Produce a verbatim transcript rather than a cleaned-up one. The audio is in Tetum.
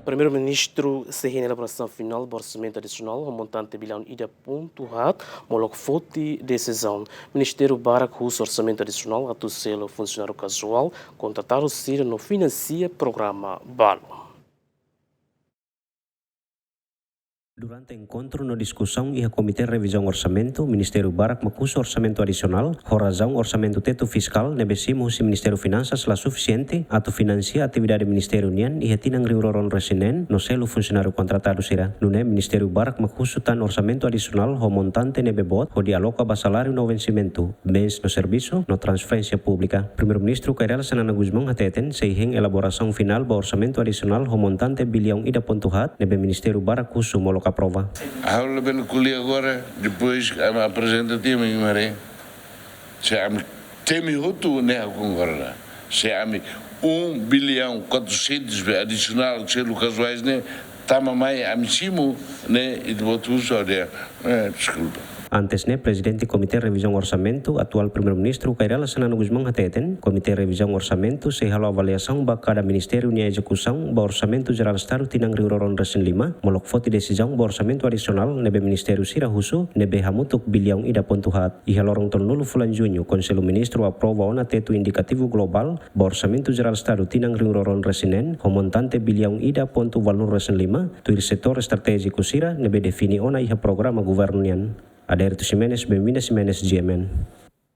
Primeiru-Ministru sei hein elaborasaun finál ba orsamentu adisionál ho montante biliaun ida pontu haat molok foti desizaun. Ministériu barak husu orsamentu adisionál atu selu funsionáriu kazuál kontratadu sira no finansia programa balu. Durante enkontru no diskusaun iha Komité Revizaun Orsamentu, ministériu barak mak husu orsamentu adisionál, ho razaun orsamentu tetu fiskál ne'ebé simu husi Ministériu Finansas la sufisiente atu finansia atividade ministériu nian iha tinan rihun rua ruanulu-resin-neen no selu funsionáriu kontratadu sira. Nune'e ministériu barak mak husu tan orsamentu adisionál ho montante ne'ebé boot hodi aloka ba saláriu no vensimentu, bens no servisu no transferénsia públika. Primeiru-Ministru Kay Rala Xanana Gusmão hateten sei hein elaborasaun finál ba orsamentu adisionál ho montante biliaun ida pontu haat ne'ebé ministériu barak husu molok aprova. Ha'u labele ko'alia agora, depois ami aprezenta tiha ami haree. Se ami temi hotu ne'e ha'u konkorda. Se ami um bilhão quatrocentos be adisionál selu kazuais ne'e tama mai ami simu ne'e ita-boot husu ha'u dehan, eh, deskulpa. Antes ne'e, Prezidente Komité Revizaun Orsamentu, atuál Primeiru-Ministru Kay Rala Xanana Gusmão hateten, Komité Revizaun Orsamentu sei halo avaliasaun ba kada ministériu nia ezekusaun ba Orsamentu Jerál Estadu tinan rihun rua ruanulu-resin-lima, molok foti desizaun ba orsamentu adisionál ne'ebé ministériu sira husu, ne'ebé hamutuk biliaun ida pontu haat. Iha loron tolunulu fulan Juñu, Konsellu Ministru aprova ona tetu indikativu globál ba Orsamentu Jerál Estadu tinan rihun rua ruanulu-resin-neen, ho montante biliaun ida pontu ualunulu-resin-lima, tuir setór estratéjiku sira ne'ebé define ona iha programa governu nian. Adérito Ximenes, Benvinda Ximenes, G M N.